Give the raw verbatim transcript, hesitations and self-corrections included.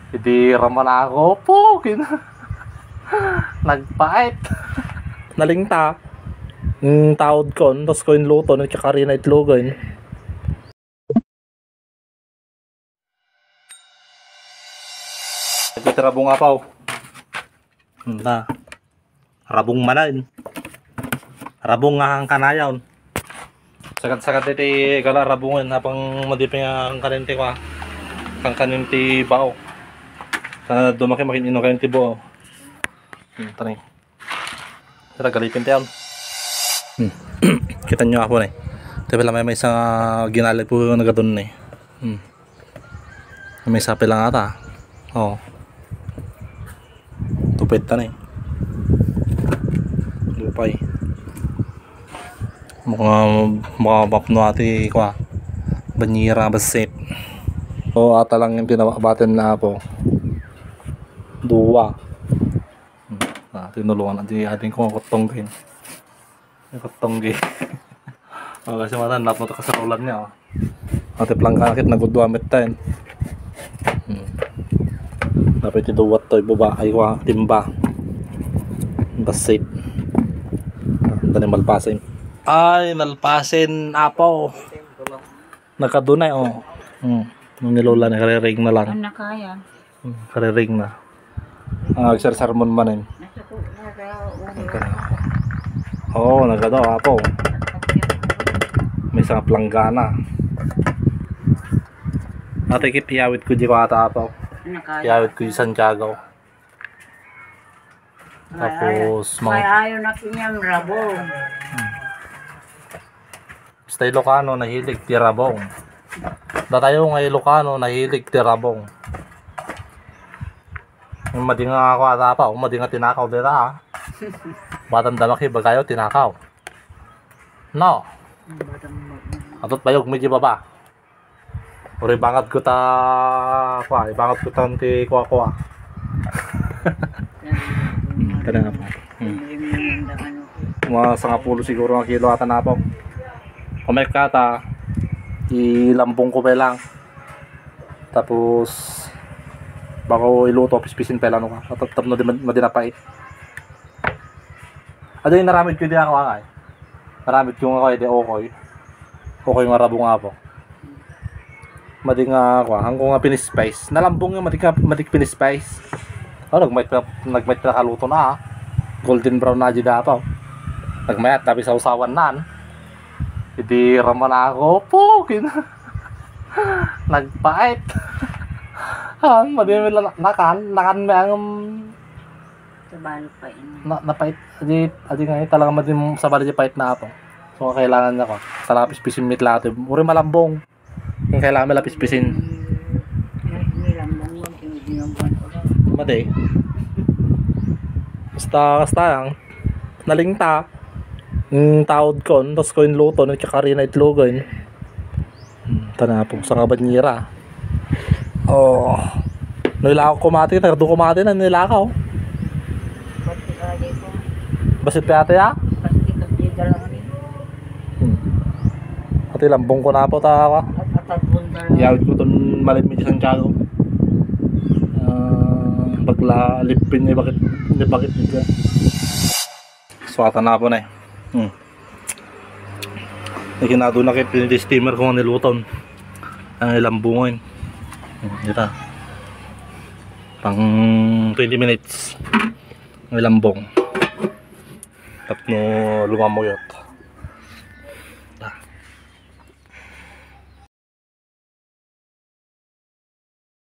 Idi raman ako, pukin. Nagpait. Nalingta. Mm, taod kon, tapos ko inluto, nagkakarina itlogan. Iti rabong, apaw. Hmm, na. Rabong manen. Rabong nga kanayon. Sagad-sagad iti gala rabongen, apang madipi nga kangkanin ti kua. Kangkanin ti bao. Sa dumaki makin-ino kayo ti bao. Hmm, tani. Tara, galitin tayo. Hmm. Kita nyo, apo, eh. Tabi lang, may, may isang, ah, ginali po nagadun, eh. Hmm. May sapi lang ata. Oh. Tupit ta na, eh. Lupay. Mukha, mukha mapno ati, kwa. Banyera, basit. Oh, ata lang yung pinabatin na, apo. Dua. Hmm. Ah, tinulungan. Di, ating ko, kutong din. Kutong din. Oh, kasi mata, napno ta kasarulan niya, oh. Ate plangka nakit, nagudua met tayo. Hmm. Dapat iti duwat to, ibaba. Ay, wa, timba. Basit. Dani malpasin. Ay, malpasin, apo. Nakadunay, oh. Hmm. Nung nilula na, kariring na lang. Ang nakaya. Hmm, kariring na. Ah, agsersermon manen. Nasa ko, nasa ulo. Oo, nagado, apo. May isang planggana. Ate, kit iyawit ko di ko ata, apo. Nakaya. Iyawit ko di Santiago. Tapos, may mga ayo na kinyam rabo. Basta Ilocano, nahilig ti rabong. Datayo nga Ilocano, nahilig ti rabong. Yung madi nga ako ata pa, yung madi nga tinakaw dira, ah. Batang damaki, bagayo, tinakaw. No. Atot bayog, medyo baba. Uri bangat ko ta, kwa, ibangat ko ta ti kwa-kwa. Kada nga po. Hmm. Mga sangapulo siguro nga kilo ata na po. Kumain ka ta, ilambong ko pa lang. Tapos, bako iluto, pispisin pa lang, no? Tapno di mad-, madinapait. Adi, naramid ko di ako, angay. Naramid ko nga ako, di okoy. Okoy nga rabo nga po. Madi nga, kwa, hangko nga pinispice. Nalambong nga madi nga, madi pinispice. Oh, nagmait na, nagmait na kaluto na, ah. Golden brown na di dapaw. Nagmayat, tapi sa usawan nan. Idi raman ako, pukin. Nagpait. Ah, madi mi la-, nakan, nakan mi ang Sa balok pa ini. Na, napait, adi, adi nga, eh, talaga madi sabali di pait na apo. So, kailangan niya ko. Talaga pispisin mit lahat, eh. Uri malambong. Yung kailangan nila pispisin. Ni-, nilambong mo, yung ginagawa ko lang. Madi. Basta, basta lang. Nalingta. Yung taod ko, tapos ko yung luto, nagkakarina itlogan. Hmm, tanapo, sa kabanyera. Oh. No, ilakaw ko mati, tardo ko mati na nilakaw. Ba't di ka di ko? Basit pa ate, ah? Ba't di ka di ka lang ni? Hmm. Ate, lambong ko na po, tawa. At atadbon ka lang. Yawit ko ton malim ni Santiago. Ah, bagla, lipin ni bakit, ni bakit ni ka. Suwatan na po na eh. Hmm. Ikinado na kay pinili steamer kung niluton. Ang ilambungan. Hmm, dita. Pang twenty minutes. Ang ilambong. Tapno lumamuyot.